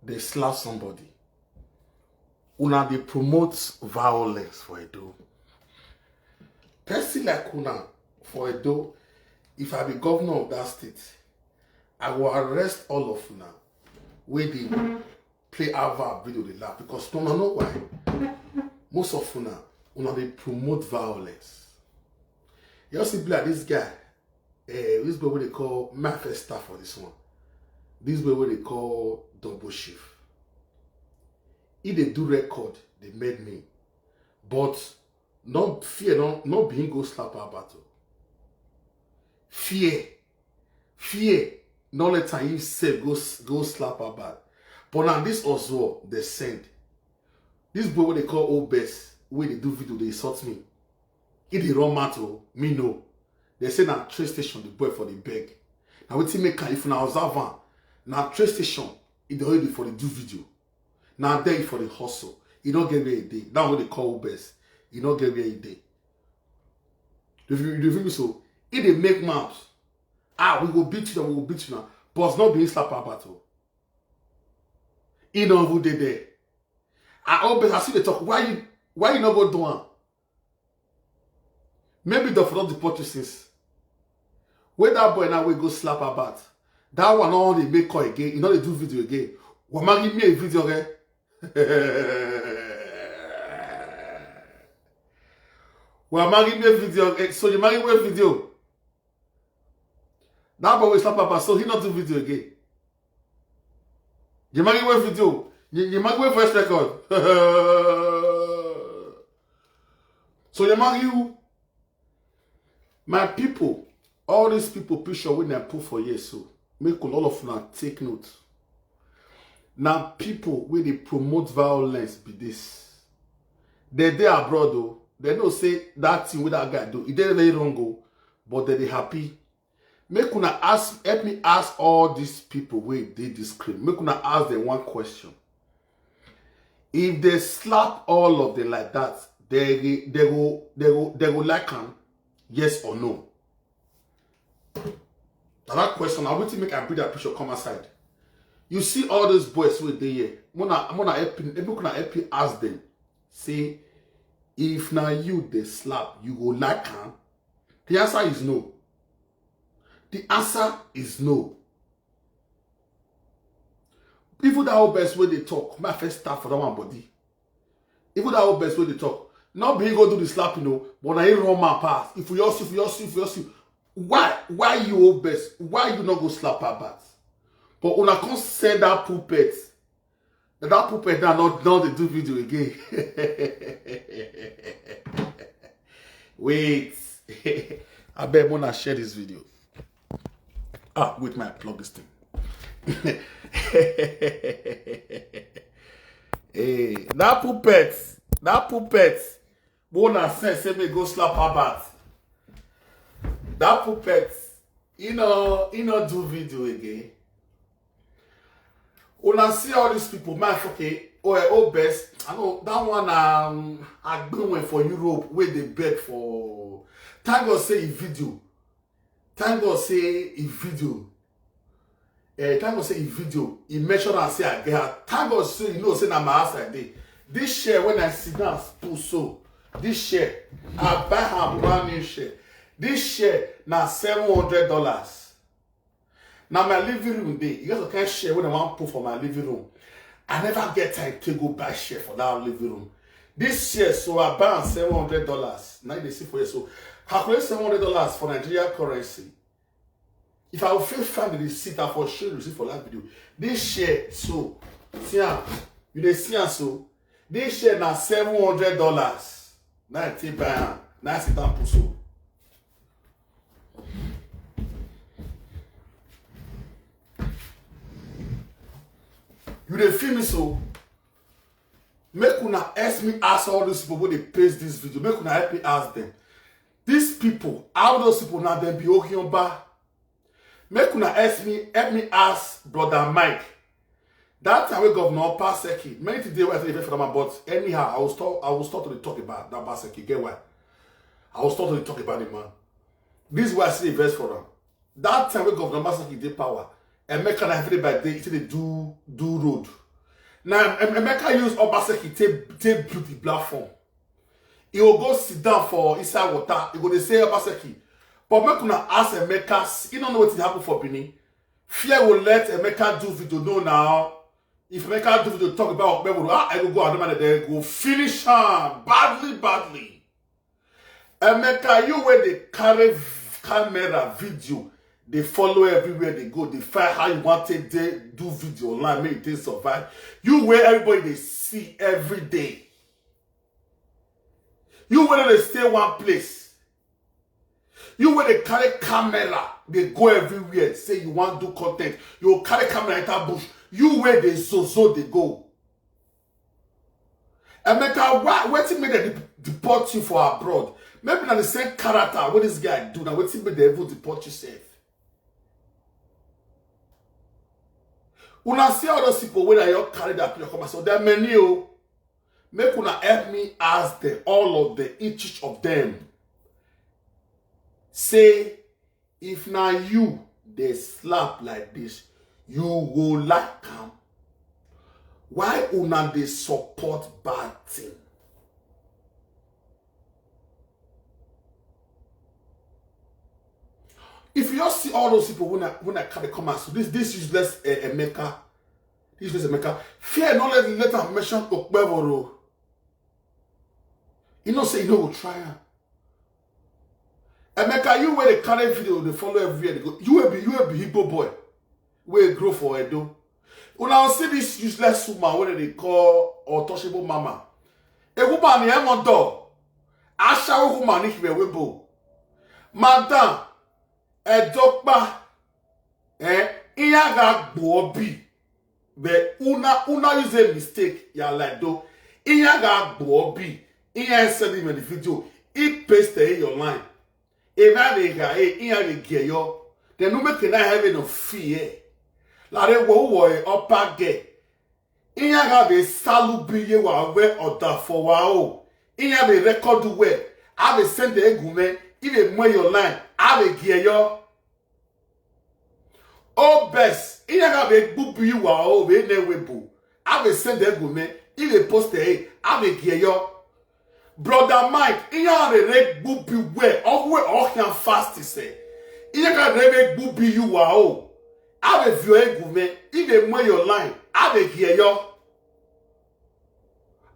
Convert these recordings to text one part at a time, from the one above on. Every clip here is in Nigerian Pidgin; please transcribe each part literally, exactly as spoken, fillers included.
dey slap somebody. Una dey promote violence for Edo. Person like una for Edo, if I be governor of that state, I go arrest all of una wey dey play advert video dey laugh, because una know why. Most of una, una dey promote violence. You see, be like this guy, eh, this boy wey dey call, my first star for this one. This boy wey dey call Double Shift. He dey do record, dey made me. But no fear, no, no be him go slap her battle. Fear, fear, no let am himself go s-, go slap her back. But now this Oswald dey send. This boy wey dey call Old Best, wey dey do video, dey insult me. He dey run mouth o, me no. They say na train station the boy for the beg. Na wetin make am, if una observe am, na train station he dey already for the do video. Na there he for the hustle. He no get where he dey. That one wey dey call Old Best, he no get where he dey. You feel, you feel me? So he dey make mouth. Ah, we go beat you, we go beat you now. But no be him slap her battle. He no even dey there. I always, I see the talk. Why you, why you no go do am? Maybe the for not deport you since. Where that boy now we go slap her bat. That one no dey make call again. He no dey do video again. Wa marry me a video again. Wa marry me a video again. So you marry me a video. That boy will slap her bat. So he not do video again. You marry me a video. You, you marry me first record. So you marry you. My people, all these people picture wey dem put for here so, make all of una take note. Na people wey dey promote violence be this. Dem dey abroad o, dem know say that thing wey that guy do, e dey very wrong o, but dem dey happy. Make una ask, help me ask all these people wey dey this screen. Make una ask them one question. If they slap all of them like that, they, they go, they go, they go like am, yes or no? Na that question, na wetin make I bring that picture come outside. You see all those boys wey dey here, mona, mona help, make una help me ask them. Say, if na you dey slap, you go like am? The answer is no. The answer is no. Even that Old Best wey dey talk, my first start for that one body. Even that Old Best wey dey talk, no be him go do the slapping o, but na him run man pass. If we all see, if we all see, if we all see, why, why you, Old Best? Why you no go slap her bat? But una come send that puppet. Na that puppet now no, no dey do video again. Wait. Abeg, una share this video. Ah, wait, my plug this thing. Hey, that puppet, that puppet, una send say me go slap her bat. That puppet, he no, he no do video again. Una see all these people, my fucking, oh, eh, Old Best. I know that one, um, Agbonwe for Europe, wey dey beg for. Thank God say he video. Thank God say he video. Eh, thank God say he video. He mention am say I get her. Thank God say you know say na my house I dey. This chair when I sit down put so, this chair, I buy her brand new chair. This chair na seven hundred dollars. Na my living room dey. You get some kind chair wey I wan put for my living room. I never get time to go buy chair for that living room. This chair, so I buy am seven hundred dollars. Now you dey see for here, so calculate seven hundred dollars for Nigeria currency. If I fit find the receipt, I for show you receipt for that video. This chair, so, see am, you dey see am so. This chair na seven hundred dollars. Na I take buy am. Na I sit down put so. You dey feel me so? Make una help me ask all these people wey dey paste this video. Make una help me ask them. These people, how those people now, dem be Okionba? Make una help me, help me ask brother Mike. That time wey Governor Obaseki, many things dey wey I say dey vex for that man, but anyhow, I will stop, I will stop to dey talk about that Obaseki. Get why? I will stop to dey talk about the man. This is why I say dey vex for am. That time wey Governor Obaseki dey power, Emeka na every day by day, he still dey do, do road. Now, Em- Emeka use Obaseki take take build the platform. He will go sit down for inside water. He go dey say Obaseki. But make una ask Emeka, he no know wetin happen for Benin. Fear will let Emeka do video. No, now, if Emeka do video talk about Okpebholo, ah, I go go another man, they go finish am badly, badly. Emeka, you wey dey carry v- camera, video, dey follow everywhere they go, dey find how you want take dey do video online, make you take survive. You wey everybody dey see every day. You wey no dey stay one place. You wey dey carry camera, dey go everywhere, say you wan do content. You go carry camera enter bush. You wey dey zozo dey go. Emeka, why, wetin make dem dep- deport you for abroad? Maybe na the same character wey this guy do, na wetin make dem even deport you sef. Una see all those people wey na your carry that picture come and say, there are many o. Make una help me ask them, all of them, each, each of them. Say, if na you dey slap like this, you go like am? Why una dey support bad thing? If you just see all those people when I when I carry come out, so this this useless uh, Emeka, this useless Emeka, fear no let let am mention Okpebholo. You know say you no go try am. Emeka, you wey dey carry video, dey follow everywhere, dey go. You wey be you wey be Igbo boy, wey grow for Edo. Una see this useless woman wey dem dey call untouchable mama. A woman in Emodo, ashawo woman ni kibe webo. Madam, Edokpa, eh, iya ga gbobi. But una una use a mistake, ya like do. Iya ga gbobi. Iya send him the video. He paste it in your line. Eva de ga e iya de geyo. Then no make na heaven of fear. La de wo wo e opa ge. Iya ga be salu bi ye wa we oda for wa o. Iya be record we. I be send the egume. If e mo your line, I be geyo. O best, ihe ga be gbubi wa o be ne webo. A be send egume, I be post e, a be geyo. Brother Mike, ihe a be re gbubi we, o we o can fast se. Ihe ga re be gbubi you wa o. A be vio egume, I be mo your line, a be geyo.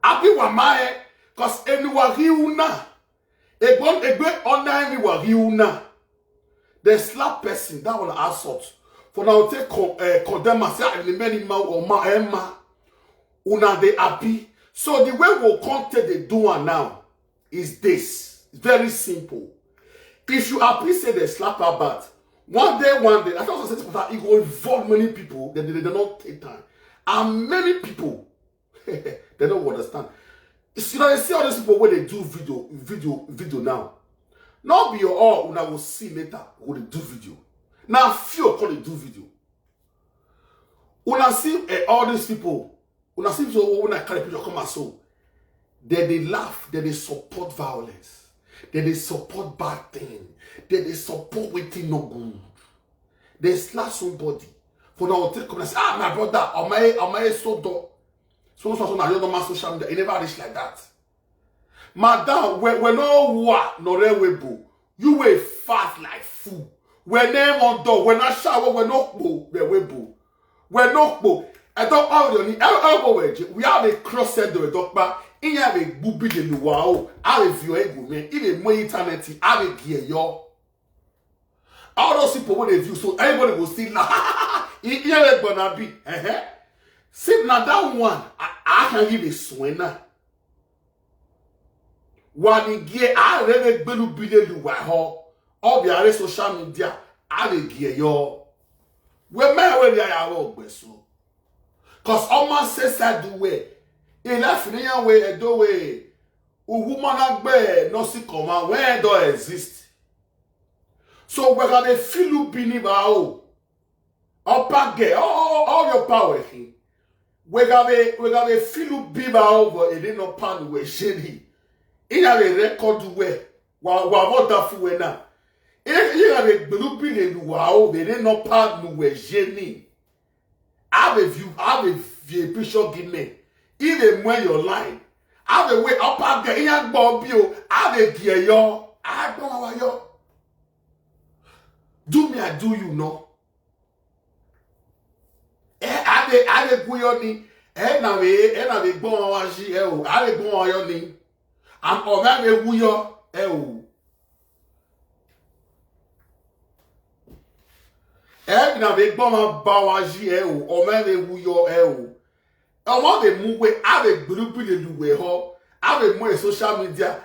Abi wa mae, cause enu wa hi una. Egbe egbe ona emi wa hi una. They slap person, that one assault. For now, take co- uh, condemn and say, ah, the many ma or ma emma. Una they happy. So the way we come take they do one now is this. Very simple. If you happy, say they slap her back. One day, one day, I thought I said it will involve many people, then they, they don't take time. And many people, they don't understand. You know, you see all these people when they do video, video, video now. Not be your all, una will see later when they do video. Now, few call they do video. Una see eh, all these people, una see so when I carry picture come and so, they they laugh, they they support violence, they they support bad thing, they they support waiting no good. They slap somebody. For now, take come and say, ah, my brother, am I am I so dumb? So so so now you don't social media. It never reach like that. Madam, we we no wa no re webo. You were fast like fool. We name on door. We not shower. We no po. We webo. We no po. I don't all your need. Elbow. We have a cross set the dog back. In have a booby the luau. I have your ego man. In a more eternity. I have a gear yo. All those people when they view, so everybody will see la. Here gonna be. Uh-huh. See now that one, I, I can give a swinner. Wani gie a rere gbelu bile luwa ho. Obi are social media, a le gie yo. We me we ya ya wo gbeso. Cause all man say sad do we. In life ni yan we edo we. Uwu mana gbe no si koma we do exist. So we gonna feel bini ba o. Opa ge, all, all your power he. We gonna we gonna feel biba over it in no pan we shady. In a record we. Wa wa what the fu we na. In a gbelu bini luwa o, we in no pan we shady. Have a view, have a view, picture give me. If they wear your line, have a way up out there, in your bobby, have a gear, yo. I don't know yo. Do me, I do you, no. Eh, have a, have a good ni. Eh, na we, eh, na we go on, she, eh, oh, have a go on, your name. I'm over the who yo, eh, oh. Eh, na we go on, Bawaji, eh, oh, over the who yo, eh, oh. Ọmọ de mu we, a de gburu bi de lu we ho, a de mu e social media,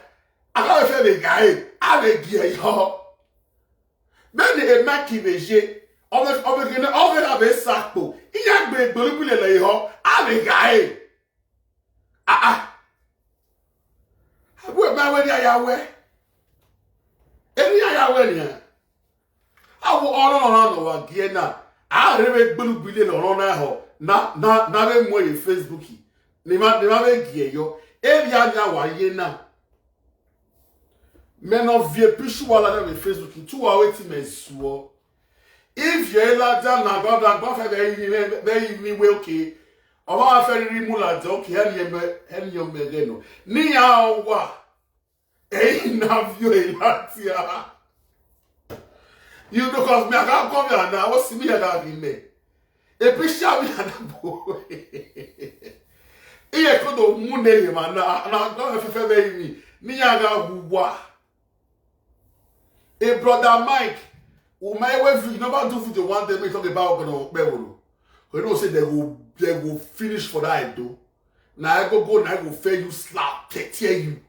a ka fe de guy, a de gi e ho. Be ni e ma ki be je, o be, o be gene, o be a be sakpo, i ya gbe gburu bi le le ho, a de guy. Ah, ah. Abu e ma we ni a ya we. E ni a ya we ni a. Awo ọ̀rọ̀ ọ̀rọ̀ náà wà gíẹ́ náà. A rẹ̀ wẹ́ gbẹ́lúgbìlẹ̀ lọ́rọ̀ náà họ. Na, na, na wẹ́ mú ẹ̀yẹ Facebook. Ni ma, ni ma wẹ́ gíẹ́ yọ. Area ni a wà yé náà. Mẹ́nà vie píṣù wà lánàá wẹ́ Facebook. Tú wa wẹ́ tí mẹ́ sùọ́. If yẹ ládà nà gbàdà gbàfẹ́ bẹ́ yí ni, bẹ́ yí ni wẹ́ okay. Ọmọ wa fẹ́ rí mú ládà okay. Ẹni yẹn mẹ́, ẹni yẹn mẹ́ rẹ̀ nù. Níyà wà. Hey, na view e latia. You know, cause me, I can't come here now. What's me that in me? A picture me and a boy. Iye kodo mune ye man na na na fefe be mi. Ni ya ga wuwa. A brother Mike, who my way you never do video one day, me talk about gonna be. You know, say they go, they go finish for that, I do. Na I go go, na I go fair you slap, te-, tear you.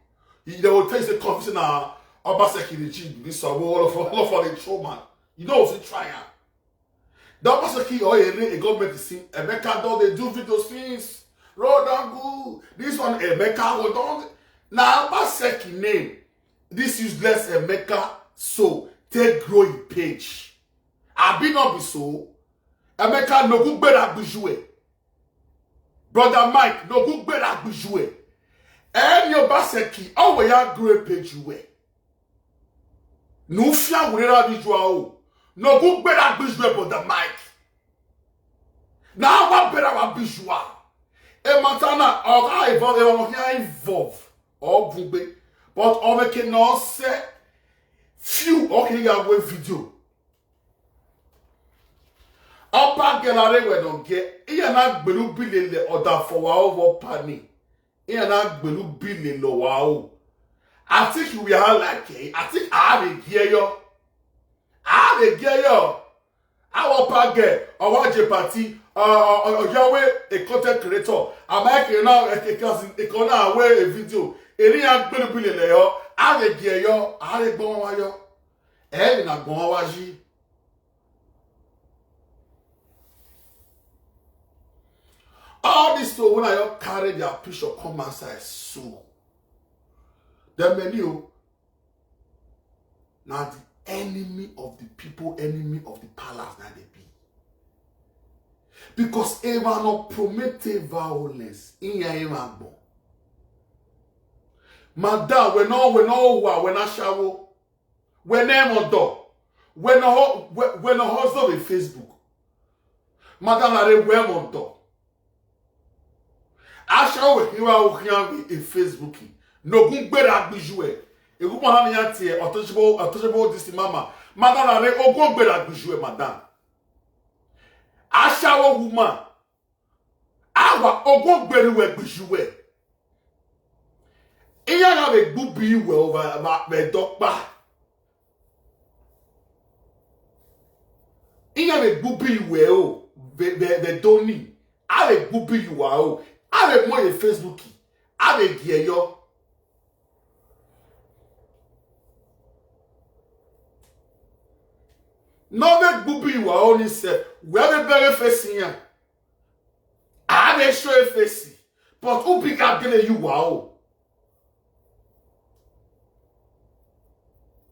You, they will tell you say confusing na Obaseki the G, this one, all of, all of the trauma. You know, say try am. The Obaseki or a, a government is seen, Emeka don dey do video since. Road don good. This one, Emeka, hold on. Na Obaseki name. This useless Emeka, so take grow him page. Abi no be so? Emeka no go gbera gbujue. Brother Mike, no go gbera gbujue. Emi Obaseki, o we ya grow page we. No fia wurera visual o. No go gbera gbujue, brother Mike. Na wa bera wa visual. E matana, o ga involve, e wa mo kia involve. O bugbe. But o me ke no se few o ke ya we video. Opa gelare we don get. Iya na gbelu bilele oda for wa over pani. Iya na gbelu bilele wa o. I think we are like it. I think I have a gear yo. I have a gear yo. Our pa get, our J party, uh, uh, uh, Yahweh, a content creator. I'm like, you know, a cousin, a corner away a video. Eri ya gbelu bilele yo. I have a gear yo. I have a gbon wa yo. Eh, na gbon wa ji. All this to when I all carry their picture come outside so. The menu na the enemy of the people, enemy of the palace na dey be. Because ever no promote violence in ya ever gbon. Madam, we no, we no wa, we na shawo. We na modo. We no ho-, we, we no hustle with Facebook. Madam, na re we modo. Asha we hiwa o hian with a Facebook. No gun gbera gbijue. E gun ma na ya tie, untouchable, untouchable this mama. Madam, na re o gun gbera gbijue, madam. Asha wo woman. Awa ogo gberi we gbiju we. Iya na we gbubi we over ma we dokpa. Iya we gbubi we o we we we doni. A we gbubi you wa o. A we mo ye Facebook. A we gie yo. No we gbubi you wa o ni se. We we bere face yan. A dey show efesi, but who pick up gele you wa o?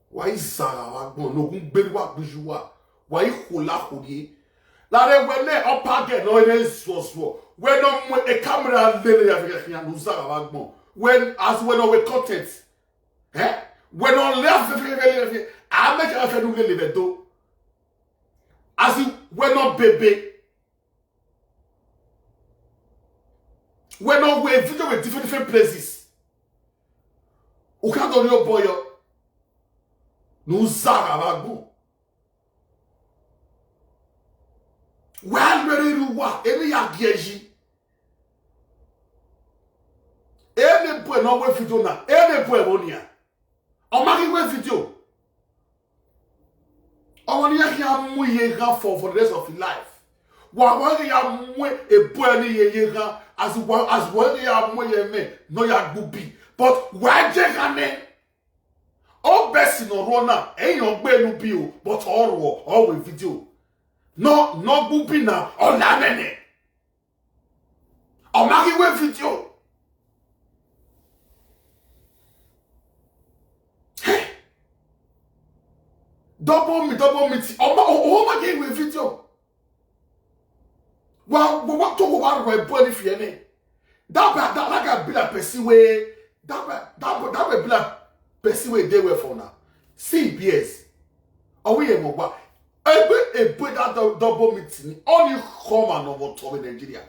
Why zara wa gbon no gun gberi wa gbiju wa? Why hula huli? La re we ne opa ge no ne so so. We no mo e camera lele ya fi ya no zara wa gbon. When as we no we content. Eh? We no le fi fi fi fi. A make a fe no lele be do. As we no bebe. When no way video with different different places. Ukando nyo boyo. Nuzara bagu. Well, very ruwa. Emi ya gieji. Emi boy no way video na. Emi boy bonia. Omagi way video. Ọmọ ni yẹ kí a mú iye gan for for the rest of his life. Wà wọ́n kí a mú èbó ẹni yẹ iye gan as wọ́n as wọ́n kí a mú iye mẹ́ náà yà gbó bí. But wà á jẹ́ gan mẹ́. Ó bẹ̀ sí náà rọ́ náà ẹ̀yìn ọgbẹ́ inú bí o but ọ̀rọ̀ ọ̀wẹ̀ fídíò náà náà gbó bí náà ọ̀là mẹ́mẹ́. Ọmọ akíwé fídíò. Double me, double me. Ti ọmọ ọmọ akíwé fídíò. Wa wa wa to wa rọ ẹbọ ni fi ẹni. That be that that guy be like person wey that be that be that be be like person wey dey well for una. See B S. Are we a mogba? Ebe ebe that dou- double meeting only come and over to Nigeria.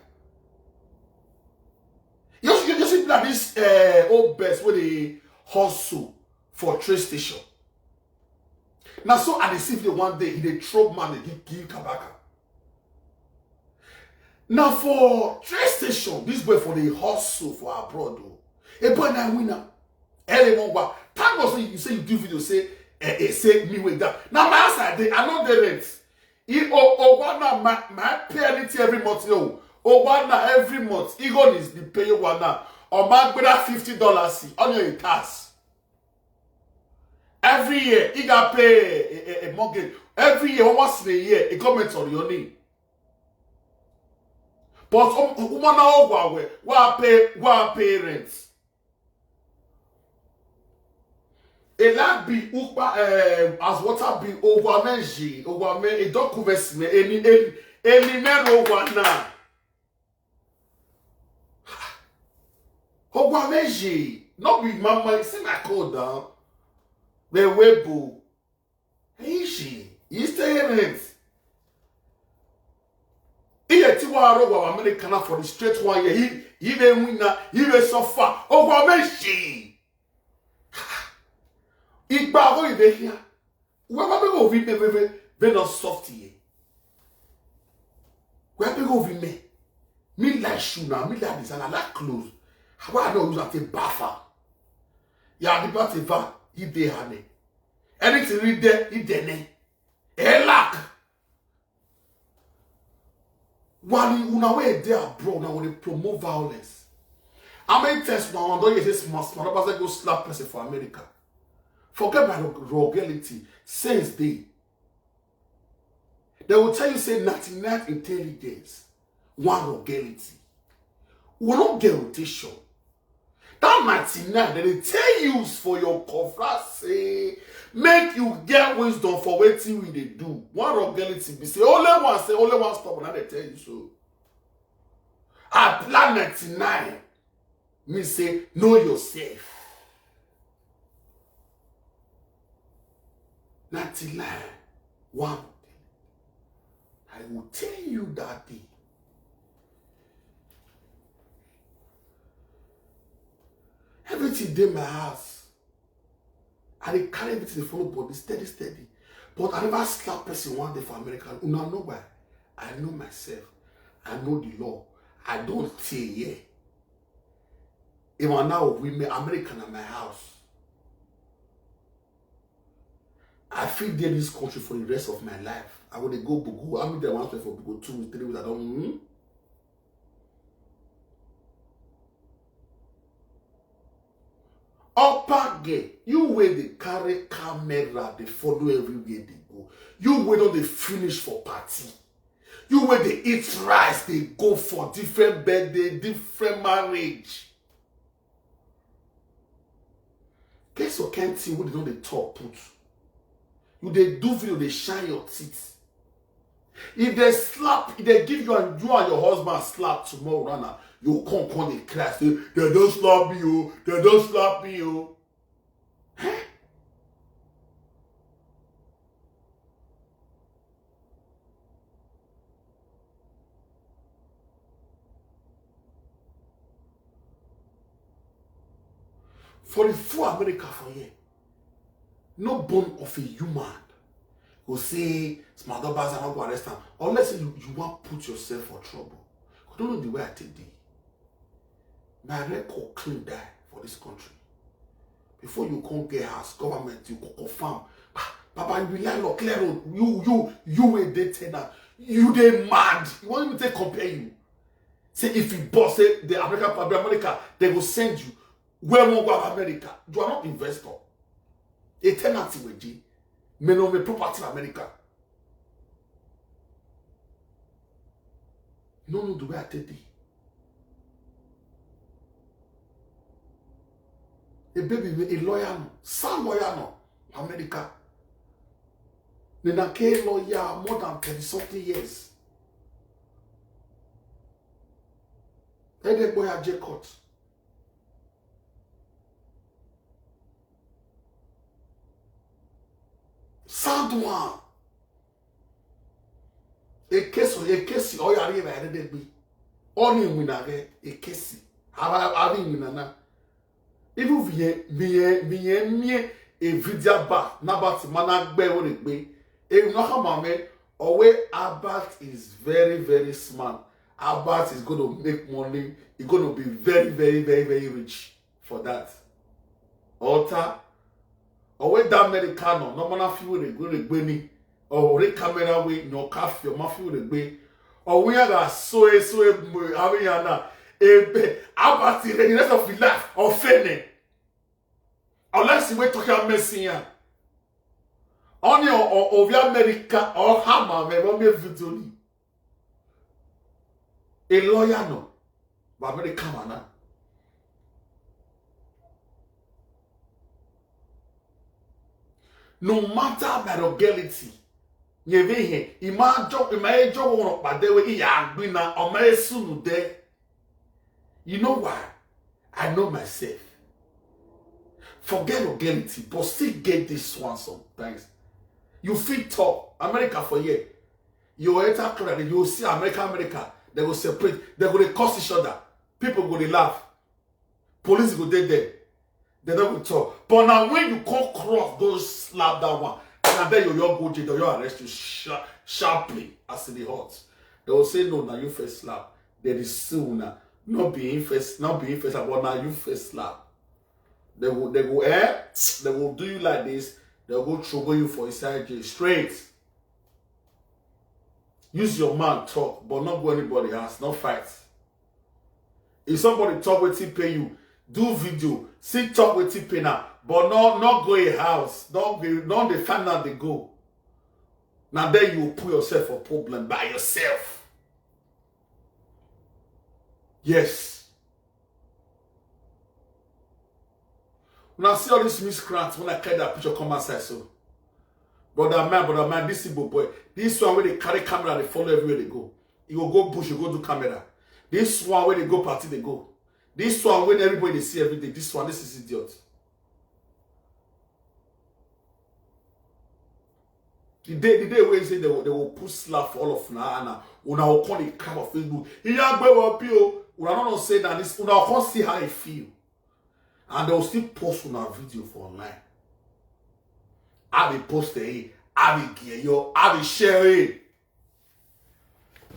You see, you see that this uh, old best wey dey hustle for train station. Na so I dey see video one day, he dey throw man dey give give kabaka. Na for train station, this boy for dey hustle for abroad o. A boy na winner. Ele mo gba. Thank God say you say you do video say eh, eh say me wey that. Na my house I dey, I no dey rent. He o o wa na my my pay anything every month yo. O wa na every month. He go is the pay you wa na. O ma gbera fifty dollars si on your tax. Every year he got pay a, a, a mortgage. Every year once in a year it comes on your name. But um, woman na ogwa we wa pay wa pay rent. Ela bi ukpa eh, as water bi ogwa meji ogwa me e document me eni eni eni me ogwa na. Ogwa meji no be mama see my code down. The webo. He she he stay rent. Iye ti wa ro wa America na for the straight one year. He he dey win na he dey suffer. Ogwa meji. Igba go ibe here. Where where go we me we we we not soft here. Where we go we me. Me like shoe now. Me like design. I like clothes. How I know use a buffer. Yeah, the party van. He dey honey. Anything read there, he dey name. He lack. Wali una wey dey abroad na we dey promote violence. How many times una don hear say small small numbers go slap person for America? Forget my rugality. Sense dey. They will tell you say ninety-nine intelligence, one rugality. We no get rotation. That ninety-nine, they dey tell you for your conference say make you get wisdom for wetin we dey do. One rugality be say only one say only one stop na dey tell you so. I plan ninety-nine. Me say know yourself. Ninety-nine. One. I will tell you that day. Everything dey my house. I dey carry everything dey follow body steady steady. But I never slap person one day for America. Una know why? I know myself. I know the law. I don tey here. If I now women, America na my house. I fit dey this country for the rest of my life. I go dey go bugu. How many day I wan spend for bugu? Two, three weeks. I don. Hmm? Upper gate, you wey dey carry camera dey follow everywhere dey go. You wey don dey finish for party. You wey dey eat rice dey go for different birthday, different marriage. Get some kind thing wey dey don dey talk put. You dey do video dey shine your teeth. If they slap, if they give you and you and your husband slap tomorrow, Rana, you come come dey cry say they don slap me o, they don slap me o. For the full America for here, no bone of a human go say Small Dog Baza no go arrest am, unless you, you wan put yourself for trouble. I don't know the way I take dey. My record clean die for this country. Before you come get house, government, you go confirm. Ah, Baba, you be landlord, clear road. You, you, you wey dey tenant. You dey mad. You want me to compare you? Say if you boss, say the American, America, they go send you. Where won't go America? You are not investor. A tenant wey dey. Me no me property in America. You no know the way I take dey. A baby wey a lawyer no, some lawyer no, America. Nina K lawyer more than thirty something years. Ede boy a J court. Sound one. Ekesi, ekesi, oya ri ba ede gbe. Oni wina ge, ekesi. Aba, abi wina na. Even viye, viye, viye mie, a video ba, na ba ti mana gbe o le gbe. E no ha ma me, owe Albert is very, very smart. Albert is going to make money. He's going to be very, very, very, very rich for that. Alter. Owe da America no, no mana fi we gbe le gbe ni. Ore camera we no ka fi o ma fi we gbe. Owe ya ga so e so e mo abi ya na. Ebe, Albert, the rest of his life, ofene. Unless we talk about Messiah. Only o, o, ovi America, or Hama, me won't be video ni. A lawyer no. But America man na. No matter my legality, nyeve he, ima jo, ima ejo won pade we iya gbina, o ma esunu de. You know why? I know myself. Forget legality, but still get this one sometimes. You fit talk. America for here. You enter club, you see America, America, they go separate, they go dey curse each other. People go dey laugh. Police go dey there. They no go talk. But now when you come cross, go slap that one. And I bet you, you go jail, you arrest you sha-, sharply as e dey hot. They will say, "No, now you first slap." They dey sue now. Not be him first, not be him first, but now you first slap. They go, they go, eh? They go do you like this. They go throw you for inside jail straight. Use your mouth talk, but not go anybody house, not fight. If somebody talk wetin pay you, do video, see talk wetin pay now, but no, not go a house, don't be, don't dey find out dey go. Now there you put yourself for problem by yourself. Yes. When I see all these miscreants, when I carry that picture come outside, so brother man, brother man, this Igbo boy, this one where they carry camera, they follow everywhere they go. You go go bush, you go do camera. This one where they go party, they go. This one when everybody they see every day. This one, this is idiot. The day, the day where you say they will, they will put slap for all of una, and una will call the crap of Facebook. Iyagbe wa pio. Una no know say that this, una will come see how e feel. And they will still post una video for online. I be post it, I be gear yo, I be share it.